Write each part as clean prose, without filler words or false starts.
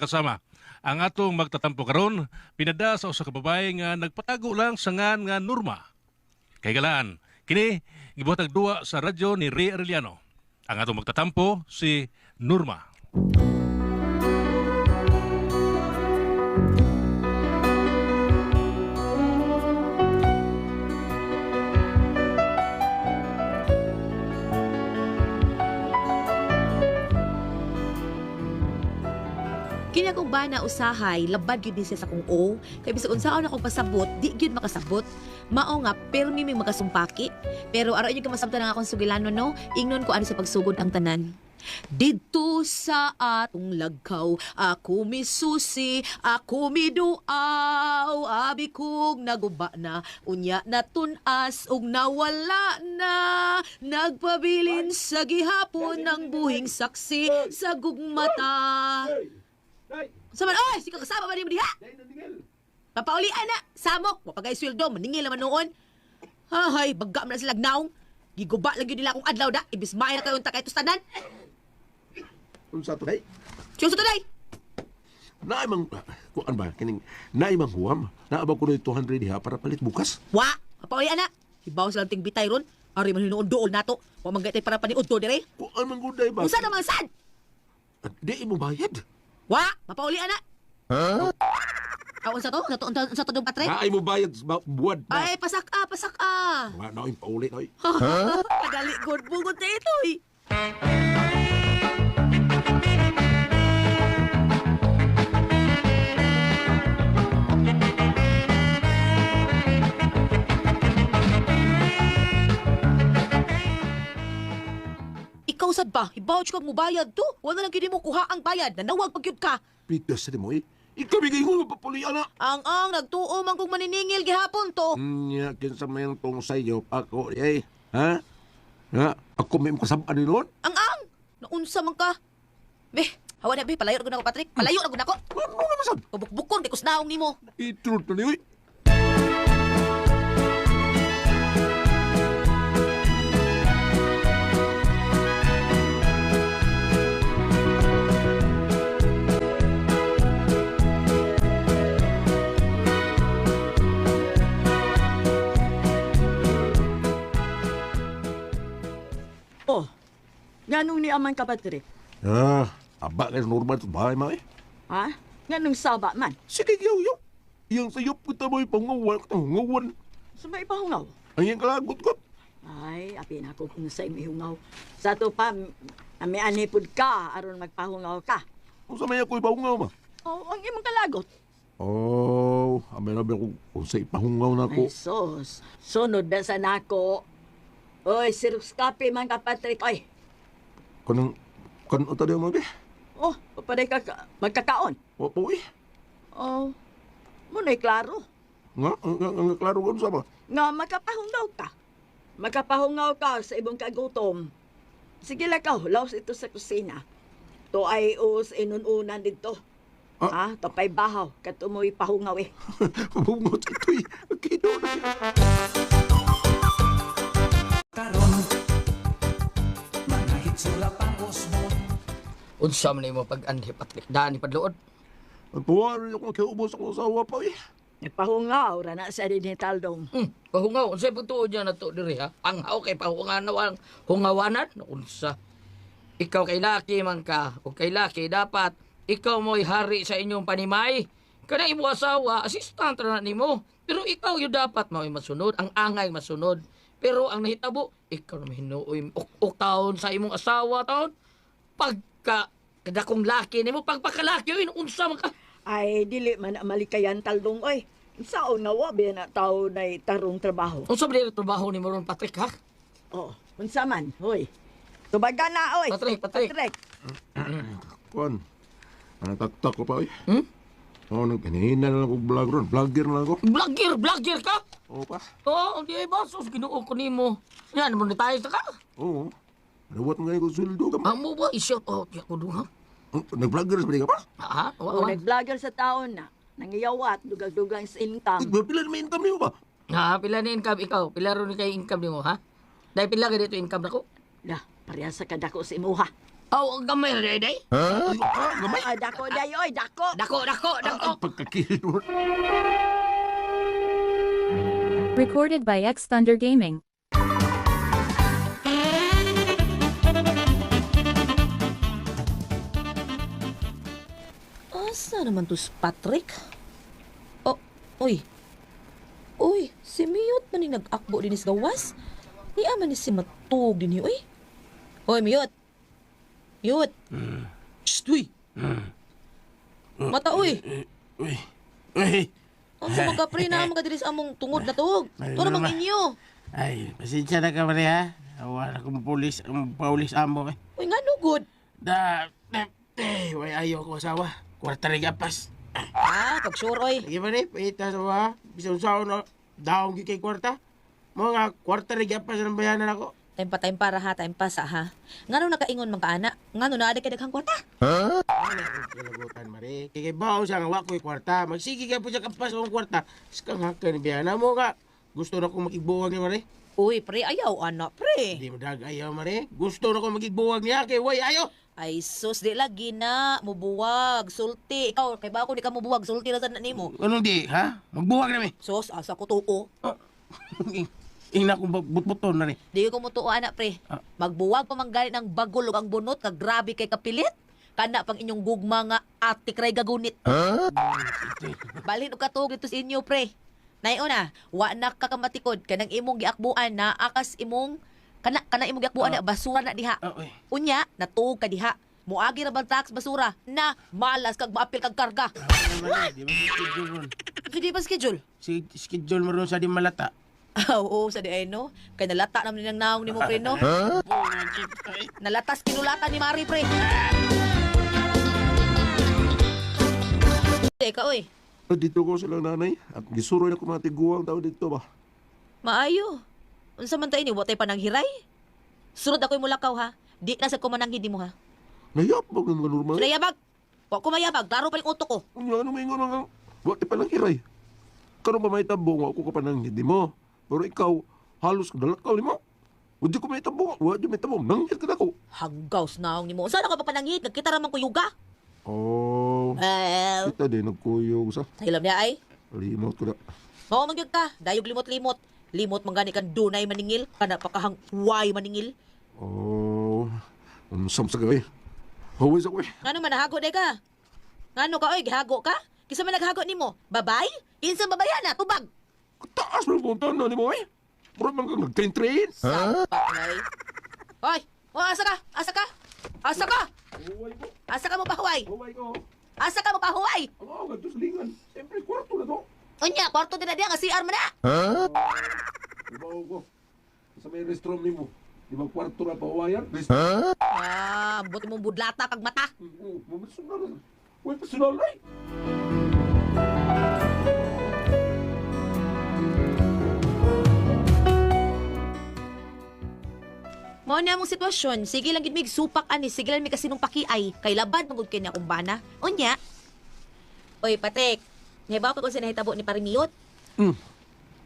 Kasama. Ang atong magtatampo karon pinada sa usa ka babae nga nagpatago lang sa ngan nga Norma. Kay galaan, kini gibuhatag duwa sa radyo ni Ray Arellano. Ang atong magtatampo si Norma. Kini akong bana usahay, labad gyud ni siya sa kong o. Kay bisag unsaon akong pasabot, di gyud makasabot. Mao nga permi may makasumpaki. Pero araw inyo kamasabtan ang akong sugilano no, ingnon ko ano sa pagsugod ang tanan. Didto sa atong lagkaw, ako misusi, ako miduaw, abi kong naguba na, unya na tunas ug nawala na, nagpabilin sa gihapon ng buhing saksi sa gugmata. Sa man, oy, sika kasama ba nimo diha? Papaulian na, samok, wapagay sweldo, maningil naman noon. Hahay, bagga man na sila naong. Giguba lang yun nila akong adlaw da, ibis maay na kayong takay tanan. Unsa to day? Siyo sa tunay. Naay mang kuan ba kining naay mang huwam. Naa ba kunoy 200 diha para palit bukas? Wa, papaulian na. Hibaw silang ting bitay ron. Ari man hinuon dool nato. Wa man gaytay para paniudto dire. Kuan man gud day ba? Unsa naman sad? Di mo bayad. Wa, papaulian na. Huh? Ah, unsa to? Unsa to? Unsa to dong patre? Naay mo bayad buwad na. Ay, pasak ah, pasak ah. Wa naay pauli na oy. Kadali god bugod na ito eh. Ikaw sad ba? Hibaw kag mubayad to. Wala lang gyud mo kuha ang bayad. Nanawag pag gyud ka. Pitas sa mo eh. Ikaw bigay ko papauli ana. Ang nagtuo man kong maniningil gihapon to. Nya kinsa may ang tong sayop ako eh. Ha? Ha? Ako may kasab-an ni noon. Ang naunsa man ka. Be, hawa na be, palayo na gud nako Patrick. Palayo na gud nako. Ano naman sad? Kabukbukon kay kusnaong nimo. Itrot na ni oy. Oh, nganong ni aman ka, Patrick? Ah, aba kay normal to bahay ma eh. Ha? Nganong saba man? Sige yaw yaw. Yang sayop kita mo ipangawan, pangawan. Sa may ipahungaw. Ang iyang kalagot ko. Ay, apin ako kung sa imihungaw. Sa to pa, ami anipod ka, aron magpahungaw ka. Unsa may ako ipahungaw ma? Oh, ang imong kalagot. Oh, amay na ba kung unsa ipahungaw na Ay, ko. sus. Sunod na sa nako. Oy, Xerox copy man ka, Patrick. Ay, Kanang kan uta di mo be. oh, papaday ka, magkakaon. Wa po eh. Oh, muna'y klaro. Nga, nga, nga, klaro ko sa ba. Nga makapahungaw ka. Makapahungaw ka sa ibong kagutom. Sige lang ka, laos ito sa kusina. To ay us inununan dito. Ah. Ah, ha, tapay bahaw, katumoy pahungaw eh. Bungot ito eh. Kino na. Karon Manahit sula pang usbon. Unsa man nimo pag-anhi Patrick daan ni padluod. Ang tuwa rin ako nakiubos akong asawa pa eh. Nagpahungaw, rana sa din ni Taldong. Pahungaw unsay pagtuo niya nato diri ha? Anghaw kay pahungaw ang hungawanan unsa. Ikaw kay laki man ka o kay laki dapat ikaw mo'y hari sa inyong panimay. Kana imo asawa, assistant ra na nimo. Pero ikaw yung dapat mao'y masunod, ang angay masunod. Pero ang nahitabo, ikaw na mahinuoy ok taon sa imong asawa taon. Pagka kadakong laki nimo, pagpakalaki yun, unsa man ka. Ay, dili man na malikayan Taldong, oy. Saon nga wa ba na tao na tarong trabaho. Unsa ba dili trabaho nimo ron Patrick ha? Oh, unsa man, hoy. Tubaga na, oy. Patrick, Patrick. Patrick. Kuan. Ano taktak ko pa eh. Hmm? Oh, nang kanina na lang ko vlog ron. Vlogger na lang ako. Vlogger, vlogger ka? Oo pa. Oo, di ay basos, ginoo ko nimo. Yan, monetize na ka. Oo. Nawat nga ko sweldo ka. Amo ba, i-shout out ya ko doon, ha? Nag-vlogger sa ka pa? Ha? Wa, Oh, wa. nag-vlogger sa taon na. Nangiyawat, dugang-dugang sa income. Eh, pila na may income niyo ba? Ha, pila ni income ikaw? Pila ron kay income nimo, ha? Dahil pila ka dito income nako? Lah, pareha sa kadako sa imuha. Aw, ang gamay rin, day. Ay, ah, gamay. Ay, dako day oy, dako. Dako, dako, dako. Ang pagkakilor. Recorded by X Thunder Gaming. Asa naman to si Patrick? Oh, uy. Uy, si Miyot man ni nag-akbo din sa gawas. Niya man ni si Matug din uy. Uy, Miyot. Miyot. Shh, uy. Mata, uy. Uy. Uy. Ang sa mga pre na mga diri sa among tungod na tuog. Ay, Ito namang naman. inyo. Ay, pasensya na ka, Maria. Wala akong pulis, ang paulis amo eh. Uy, nga no good. Da, da, eh, way ayaw ko asawa. Kwarta rin gapas. Ah, pag sure, oy. Lagi ba ni, paita sa mga, bisan sa no, daong gyud kay kwarta. Mga kwarta rin gapas ng bayanan ako. Time pa, time para ha, time pa sa ha. Ngano nakaingon man ka ana? Ngano naa kay daghang kwarta? Wala akong kalagutan, Mari. Kay kay bawo siya nga wa ko'y kwarta. Magsige ka po siya kapas akong kwarta. Sikang hakan ni biyana mo ka. Gusto na akong makigbuwag niya, Mari. Uy, pre, ayaw ana, pre. Hindi mo dag ayaw, Mari. Gusto na akong makigbuwag niya. Kay way ayaw. Ay sus, di lagi na mubuwag, sulti. Ikaw, kay ba ako di ka mubuwag, sulti ra sa nimo. Anong di, ha? Magbuwag na mi. Sus, asa ko tuo. Oh. Ing na akong butbuton na rin. Di ko mutuo ana pre. Ah. Magbuwag pa man gani ng bagol ug ang bunot ka grabe kay kapilit. Kana pang inyong gugma nga atik ray gagunit. Balhin og katuog dito sa inyo pre. Nayo na, wa na ka kamatikod kanang imong giakbuan na akas imong kana kana imong giakbuan na basura na diha. Ah, uy. Unya, natuog ka diha. Muagi ra bang tax basura na malas kag maapil kag karga. What? Di ba schedule ron? Hindi pa schedule. Si schedule mo ron sa di malata. Ah, oo, sa di ay no. Kay nalata naman ng naong ni mo pre no. Nalatas kinulata ni Mari pre. Teka oy, Dito ko silang nanay. At gisuroy na ko mga tiguang tao dito ba. maayo. Unsa man tayo ni watay pananghiray? Surod ako'y mulakaw ha. Di na sa kumananghid nimo ha. Nayabag ng mga normal. Sura yabag. Wa ko mayabag, klaro pa ning utok ko. Unya, ano may ingon mga... Wa ti palang hiray. Karon pa may tabong, wa ko ka pananghid ni mo. Pero ikaw, halos kadalakaw ni mo. Wa di ko may tabong, wa di may tabong. Nanghid ka na ko. Hanggaw sa naong nimo. Unsa na ka pa pananghid? Nagkita ra man ko yuga. Oh, Eh, kita din nagkuyog sa. hilom niya ay. Limot ko na. Mao man gyud ka, dayog limot-limot. Limot man gani kan dunay maningil, kana pa kahang way maningil. Oh, unsam sa gabi. Huwag sa ko eh. Ngano man nahago day ka? Ngano ka oy, gihago ka? Kinsa man naghago nimo? Babay? Kinsa babayan na tubag. Taas mo punta na ni mo eh. Murag man kang nag-train-train. Sapak ay. Hoy, oh, asa ka? Asa ka? Asa ka? Huwag ko. Asa ka mo pahuway? Huwag ko. Asa ka mo pahuway? Ang ako nga, tuslingan. Siyempre, kwarto na to. Unya, kwarto din na diya nga CR man na. Ibaw ko. Sa may restroom ni mo. Di ba kwarto na pahuwayan? Ah, buti mong budlata kag mata. Personal. Uy, personal na eh. Mao na among sitwasyon, sige lang gid mig supak ani, sige lang mi kasinong pakiay, kay labad magud kay na akong bana. Unya. Oy, Patek. Nahibaw ka kung sa nahitabo ni Parimiyot.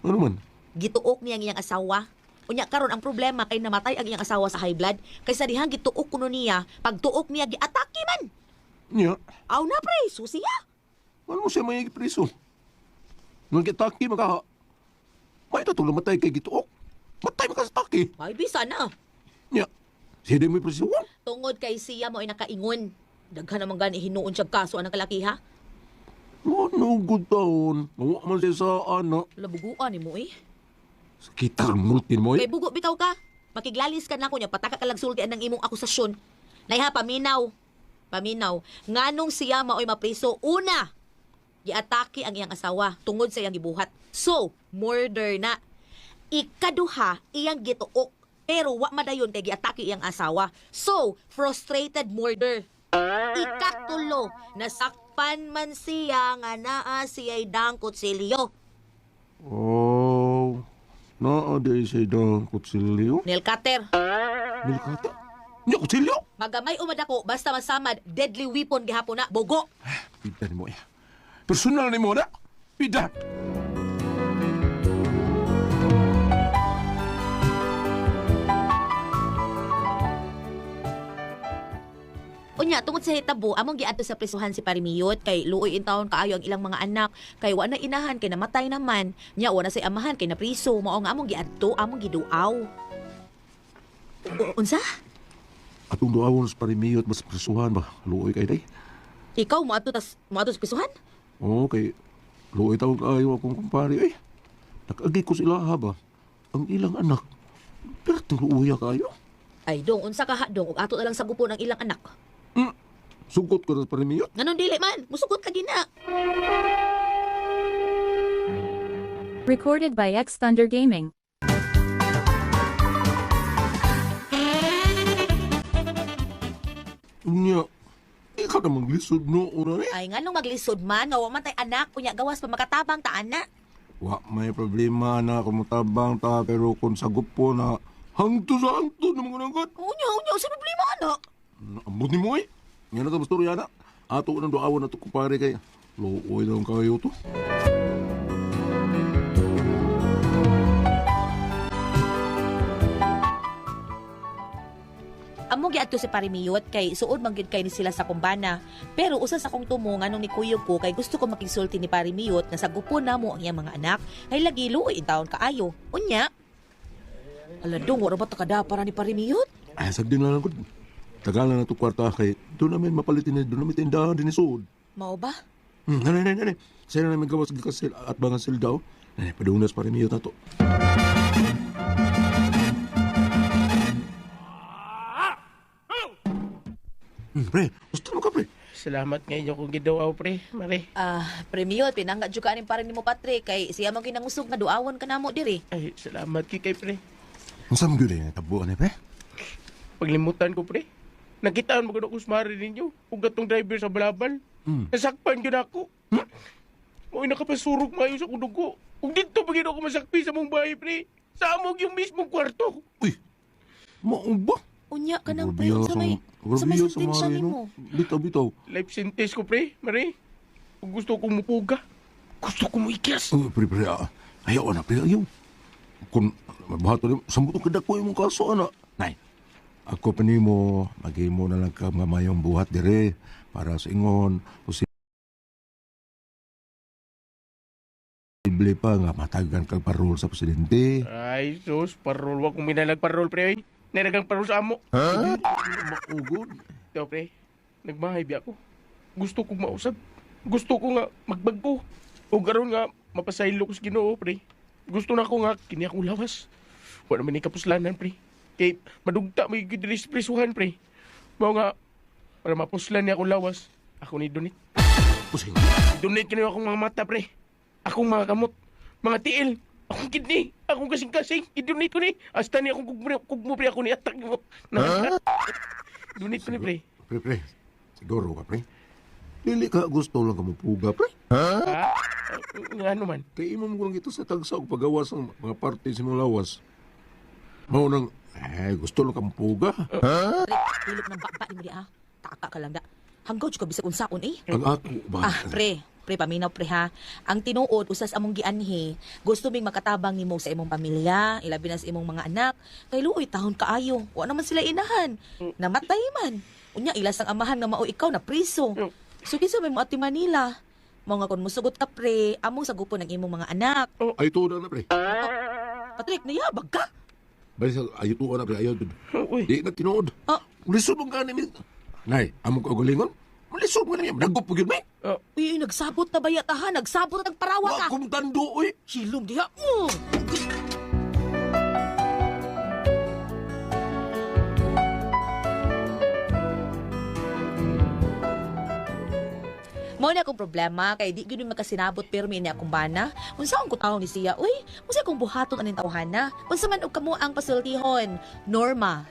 Ano man? Gituok niya ang iyang asawa. Unya karon ang problema kay namatay ang iyang asawa sa high blood kaysa dihang gituok kuno niya, pagtuok niya giatake man. Niya, Aw na pre, susiya. ano mo siya may preso? Nung kitaki makaha, may tatong namatay kay gituok. Matay maka sa taki. Ay bisa na. Niya, siya din may preso. Tungod kay siya mo ay nakaingon. Daghan naman gani hinuon siya kaso anang kalaki ha. Ano good taon? Nawa man siya sa anak. Labuguan nimo eh. Kita ang multin mo Kay eh. bugo bitaw ka. Makiglalis ka na ko niya pataka ka lang sulti ang imong akusasyon. Nayha paminaw. Paminaw. Nganong siya maoy mapriso una. Giatake ang iyang asawa tungod sa iyang gibuhat. So, murder na. Ikaduha, iyang gituok. Pero wa madayon kay giatake iyang asawa. So, frustrated murder. Ikatulo, nasakpan man siya nga naa siya'y dangkot silyo. Oh, naa di siya dang kutsilyo. Neil Cutter. Nilkata? Niya kutsilyo? Magamay o madako, basta masamad, deadly weapon gihapon na, bogo. Pida ni mo eh. Personal ni mo na. Pida. Unya tungod sa hitabo among giadto sa prisuhan si Parimiyot kay luoy in taon kaayo ang ilang mga anak kay wa na inahan kay namatay naman. Nya wa na say amahan kay napriso mao nga among giadto among giduaw. Unsa? Atong duawon sa parimiyot mas prisuhan ba? Luoy kay day. Ikaw moadto tas moadto sa prisuhan? Oo, kay luoy taon kaayo akong kumpare eh. Nakagi ko sila ha ba? Ang ilang anak. Pero luoya kaayo. Ay dong unsa ka ha dong ug ato na lang sagupon ang ilang anak. Sugot ko na sa parimiyot. Nganong dili man, musugot ka gina. Recorded by X Thunder Gaming. Unya, ikaw na maglisod no, una ni. Ay nganong maglisod man nga wa man tay anak unya gawas pa makatabang ta ana. Wa may problema na kumutabang ta pero kung sagup po na hangto sa hangto na mga nanggot. Unya unya sa problema ana. Ambot ni mo eh. Nga na ito, masturya na. Ato nang duawan na ito kumpare kay luoy lang kayo to. Amo giadto si Parimiyot kay suod man gyud kay ni sila sa kumbana. Pero usa sa akong tumo nganong nikuyog ko kay gusto ko makisulti ni Parimiyot nga sagupon namo ang iyang mga anak ay lagi luoy in taon kaayo. Unya. Ala dong wala ba ta kada para ni Parimiyot? Ay, sagdi na lang ko. Tagalan na ito kwarta kay doon namin mapalitin ni doon namin tindahan din ni Sud. Mao ba? Nanay, nanay, nanay. Sa'yo na namin gawas gikasil at bangan sil daw. Nanay, padungnas parimiyot na to. Pre, gusto mo ka, pre? Salamat nga inyo kung gidaw pre, Mare. Ah, Premiyot pinangga jud ka aning pare nimo Patrick kay siya man kinangusog nga duawon ka namo diri. Ay, salamat kay kay pre. Ang saan mo yun eh, tabuan eh, pre? Paglimutan ko pre. Nakitaan mo ko sa Mare ninyo. Ug atong driver sa Balabal. Nasakpan gyud ako. Mo'y nakapasurog maayo sa akong dugo. Ug didto pa gyud ako masakpi sa mong bahay pre. Sa amog yung mismong kwarto. Uy, maong ba? Unya ka nang pre unsa may unsa may Grabe sa sentensya Mare, nimo? no? Bitaw, bitaw. Life sentence ko pre, Mare. Ug gusto kong mupuga. Gusto kong muikyas. Oh, pre, pre, ayaw na, pre, ayaw. Kung mabahato na, sambuto ka dako imong kaso, ana. Nay, ako pa nimo, maghimo na lang ka mga mayong buhat dire para sa ingon, posible pa nga matagan kag parol sa presidente. Ay, sus, parol. Wa kong minalag parol, pre. Oy. Nanagang parol sa amo. Ha? Maugod. Ito, pre. Nagmahay biya ako. Gusto kong mausab. Gusto ko nga magbagko. O garon nga mapasaylo ko sa Ginoo, pre. Gusto na ko nga kini akong lawas. Wala man ni kapuslanan, pre. Kay madugta may gid diri sa prisuhan, pre. Mao nga para mapuslan niya akong lawas, ako ni donate. Pusing. Donate ko akong mga mata, pre. Akong mga kamot, mga tiil, akong kidney, akong kasing-kasing. I-donate ko ni. Hasta ni akong kugmo, kugmo pre, ako ni attack mo. Huh? Donate ko ni, pre. Pre, pre, siguro ka, pre. Dili ka gusto lang ka mupuga, pre. Ha? Nga ano man. Kay imo mo lang ito sa tagsa og pagawas ang mga parte sa imong lawas. Mao nang eh, gusto lang ka mupuga. Pre, hilop ng baba nimo di ah. Taka ka lang da. Hanggaw jud ka bisag unsaon eh. Ang ako ba? Ah, pre. Pre, paminaw pre ha. Ang tinuod usas among gianhi, gusto ming makatabang nimo sa imong pamilya, ilabi na sa imong mga anak. Kay luoy tahon kaayo. Wa naman sila inahan. Namatay man. Unya ilas ang amahan nga mao ikaw na priso. So kinsa may mo ati Manila? Mao nga kon musugot ka pre, among sagupon ang imong mga anak. Ay tuod na pre. Patrick, nayabag ka. Bali sa ayo tuod na pre ayo tuod. Uy. Di na tinuod. Ah. Lisod mong gani mi. Nay, among kaugalingon. Lisod mo ni nagop gyud mi. Oh, Uy, nagsabot na ba yata ha? Nagsabot na nagparawa Wa ka. kong tando oy. Silom diha. Mao na akong problema kay di gyud mi makasinabot pirmi ni akong bana. Unsa akong kutaon ni siya? Uy, unsa akong buhaton aning tawhana? Unsa man og kamo ang pasultihon? Norma.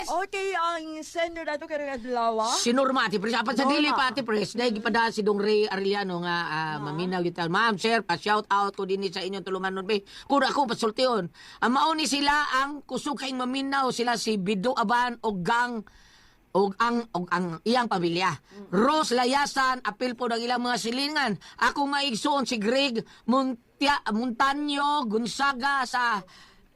Okay, ang sender nato karong adlaw. Si Norma, Ate Pres. Apan sa Norma. dili pa, Ate Pres. Dahil gipadaan si Dong Ray Arellano nga maminaw yung taon. Ma'am, sir, pa-shout out ko din sa inyong tulungan nun. Be. Kung ako, pasultiyon. Ang mauni sila ang kusog kayong maminaw. Sila si Bido Aban o Gang og ang iyang pamilya. Rose Layasan, apil po ng ilang mga silingan. Ako maigsoon si Greg Montaño, Gonzaga sa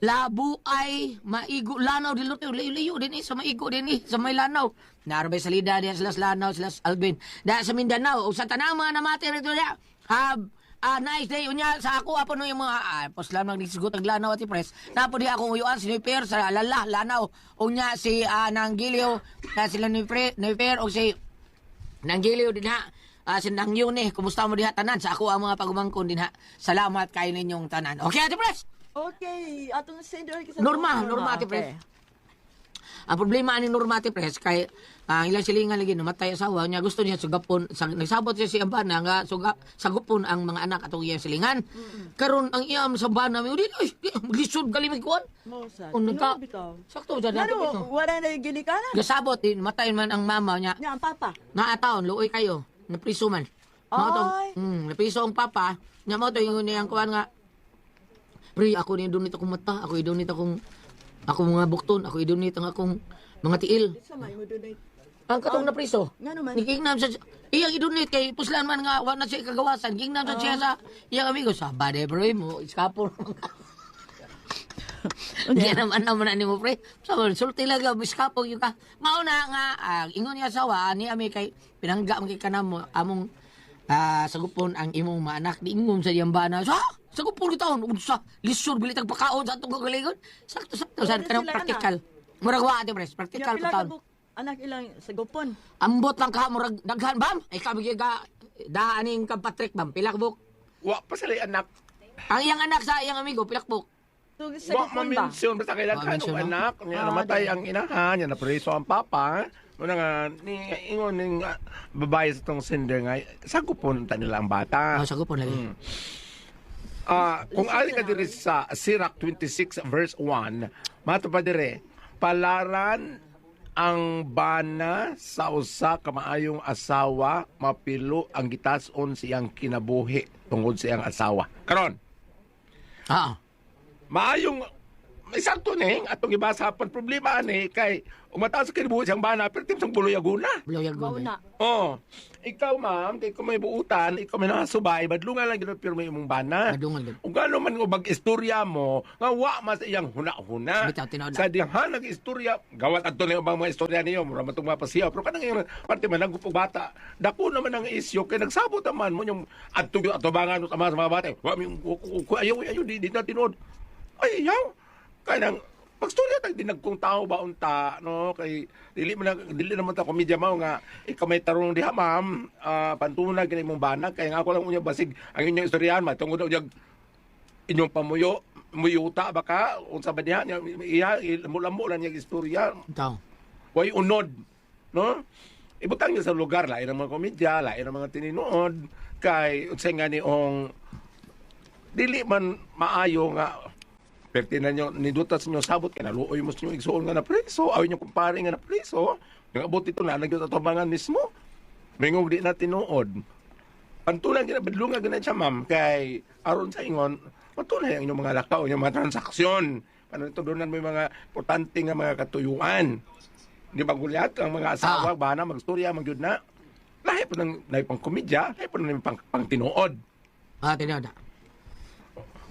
Labuay, Maigo, Lanao del Norte, layo-layo din eh, sa Maigo din eh, sa may Lanao. Narabay salida diya sila sa Lanao, sila sa Alvin. Da sa Mindanao, o sa tanang mga namati rito diya. Have a nice day. Unya, sa ako, apo no yung mga, poslan magnisigut ang Lanao at Press. Napo di akong uyuan, si Nuiper sa Lala, Lanao. Unya, si Nanggilio, na sila Nuiper, Nuiper, o si Nanggiliw din ha. Si Nangyun eh. Kumusta mo diha tanan? Sa ako ang mga pagumangkon din ha. Salamat kayo ninyong tanan. Okay, Ate Pres. Okay, atong sender sa Norma, Norma, Ate Pres. Ang problema ani Norma, Ate Pres, kay ang ilang silingan lagi namatay asawa niya, gusto niya sugapon sa, nagsabot siya si Ambana nga sagupon ang mga anak atong iyang silingan. Karon ang iyam sa bana mi di ay maglisod gali mig kuan. Mo sa. Unta ka. Sakto dyan nato Ngano ito. wala na yung ginikanan? Gasabot din matay man ang mama niya. Nya ang papa. Naataon, luoy kayo. Napriso man. Mao to, Ay. napriso ang papa. Nya mao to yung niyang kuan nga. Pre, ako ni donate akong mata, ako i-donate akong mga bukton, ako i-donate ang akong mga tiil. Sa may mo donate. Ang katong napriso. Ngano man? Nikingnam sa iyang i-donate kay puslan man nga wa na siya kagawasan. Kingnam sa siya sa iyang amigo sa bade bro mo iskapo naman ka. Di naman naman na nimo pre. So sulti lang ka iskapo yung ka. Mao na nga ingon niya asawa ani ami kay pinangga man kay kanamo among sagupon ang imong maanak di ingom sa iyang bana. Sa sagupon gitaon unsa lisod bilit ang pakaon sa atong kagalingon. Sakto sakto sa Wala kanang sila, practical. Murag wa ate pres, Nya practical pila ko ka taon. buk anak ilang sagupon. Ambot lang ka murag daghan bam. Ay kami ka daan ning kang Patrick bam. Pilakbok. Wa pa sila anak. Ang iyang anak sa iyang amigo pilakbok. So Wa sagupon ba? ma-mention basta kailan Wa ka mention, no? anak. Nga Ah, namatay ang inahan, nga napreso ang papa. Muna nga ni ingon ning babae sa tong sender nga sagupon ta nila ang bata. Ah, sagupon lagi. Kung ali ka diri sa Sirach 26 verse 1, mato pa dire, palaran ang bana sa usa ka maayong asawa, mapilo ang gitason siyang kinabuhi tungod sa iyang asawa. Karon, maayong may sakto ni atong gibasa pan problema ani kay umataas sa kinabuhi siyang bana pero tim sang buloy aguna. Buloy aguna. Mao na. Oh, ikaw ma'am, kay kung may buutan, ikaw may nakasubay, badlungan lang gid pirmi imong bana. Badlungan gid. Ug gano man nga istorya mo, nga wa mas iyang huna-huna. Bitaw, tinuod na. Sa diyang nag-istorya, gawat adto na yung ubang mga istorya niyo, mura man tong mapasiyaw. Pero kanang iyang parte man ang bata, dako naman ang isyu kay nagsabot naman mo yung adto gyud atubangan sa mga bata. Wa mi ayaw ayaw di, di na tinuod. Ay, ayaw. Kanang pagstorya tag dinagkong tao ba unta no kay dili man dili naman ta komedya mao nga ikaw may tarong diha ma'am, pantunag kini imong banag kay nga ako lang unya basig ang inyong istoryahan matungod na unyag inyong pamuyo muyuta baka unsa ba diha niya iya lamo lang niya istorya Ikaw. way unod no ibutang niya sa lugar lain ang mga komedya lain ang mga tininood kay unsay nga niong dili man maayo nga perti na nyo niduta sa inyo sabot kay naluoy mo sa inyong igsuon nga na preso aw inyong kumpare nga na preso nangabot ito na nagyud atubangan mismo mingog di na tinuod pantulan gina badlungan gina siya ma'am kay aron sa ingon patunay ang inyong mga lakaw inyong mga transaksyon paano ito doon mo yung mga importante nga mga katuyuan di ba gulyat ang mga asawa bana magstorya magyud na lahi pa ng lahi pang komedya lahi pa ng pang tinuod Tinuod na.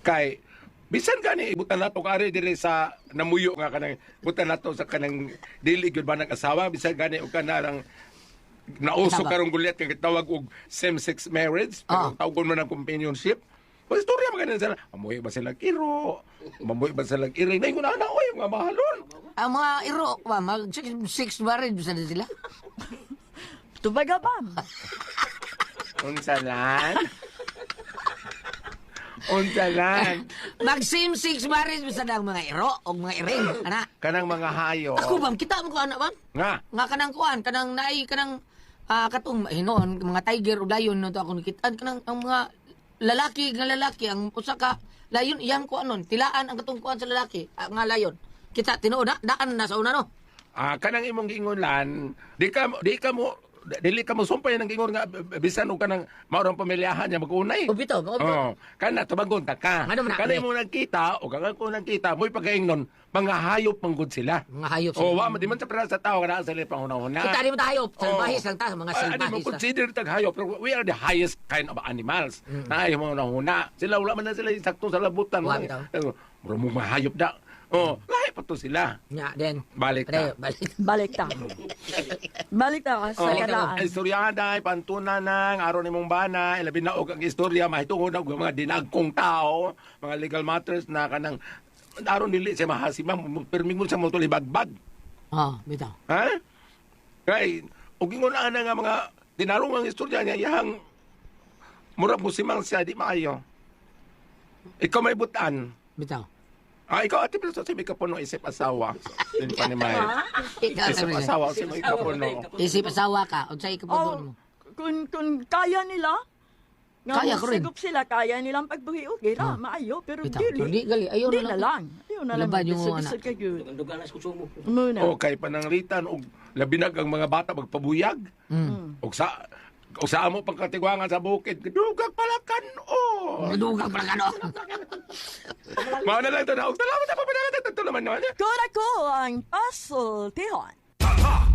kay bisan gani ibutan nato kari diri sa namuyo nga kanang butan nato sa kanang dili gyud ba nag-asawa bisan gani og kanang nauso Asawa. karong gulyat kay gitawag og same sex marriage pero tawgon man ang companionship. Pag istorya man ganin sila, mamuhi ba sila iro? Mamuhi ba sila iring? Naingon na na, oy, mga mahalon. Ang mga iro, ba, mag six marriage ba sila? Tubaga bam. Unsalan? Unsalan? Mag same six marriage ba sila ang mga iro o mga iring, ana? Kanang mga hayo. Ako bang kita mo ko ana bang? Nga. Nga kanang kuan, kanang naay kanang katong hinoon mga tiger o lion no to ako nakitaan kanang ang mga lalaki nga lalaki ang usa ka lion iyang kuan nun tilaan ang katong kuan sa lalaki nga lion. Kita tinuod na daan na sa una no. Kanang imong giingon lan, di ka mo Dili ka mo sumpay ng ingon nga bisan og kanang maurang pamilyahan niya mag-unay. O bitaw, mao bitaw. Oh, kana tubagon ta ka. Ano man na, Kana pre? mo nagkita o kang ko nagkita, mo'y pagkaingnon, mga hayop manggod sila. Mga hayop sila. Oh, wa man di man sa para sa tao kana sila panghuna-huna. Kita di mo tayo, salbahis Oh. lang ta, mga Ah, ano mo salbahis ta. consider tag hayop, pero we are the highest kind of animals. Na ay mga huna. Sila wala man na sila sakto sa labutan. Wa bitaw. Mura mo mga hayop da. Oh, lahi pa to sila. Nya, then. Balik Pre, ta. balik. Balik ta. Balik ta sa Oh, kalaan. istorya day pantunan nang aron nimong bana, ilabi na og ang istorya mahitungod og mga dinagkong tao, mga legal matters na kanang aron dili siya mahasima, pirming mo sa mo bagbag. Oh, bitaw. Ha? Kay og ingon ana nga mga tinarong ang istorya niya iyang murag mo simang siya di maayo. Ikaw may butan. Bitaw. Ah, ikaw ate pero sa may kapuno isip asawa. Din pa ni May. Ikaw, Isip sabi siya. asawa sa may kapuno. Isip asawa ka, unsay ikapuno Oh, mo? kung kaya nila, nga Kaya ko rin. mosigop sila, kaya nilang pagbuhi, okay ra, maayo, pero Bitaw. dili. Pero di gali, ayaw Di na na lang. lang. Ayaw na lang. Laban yung Bisod-bisod anak. ka gyud. Dugan na sa konsumo. Muna. Okay, pananglitan og labinag ang mga bata magpabuyag. Og sa og sa amo pang katigwangan sa bukid, dugag palakan o. Dugang pala ka no. Mao na lang to na. Og salamat sa pagpanagat ito naman naman. Kura ko ang pasultihon. Tatak!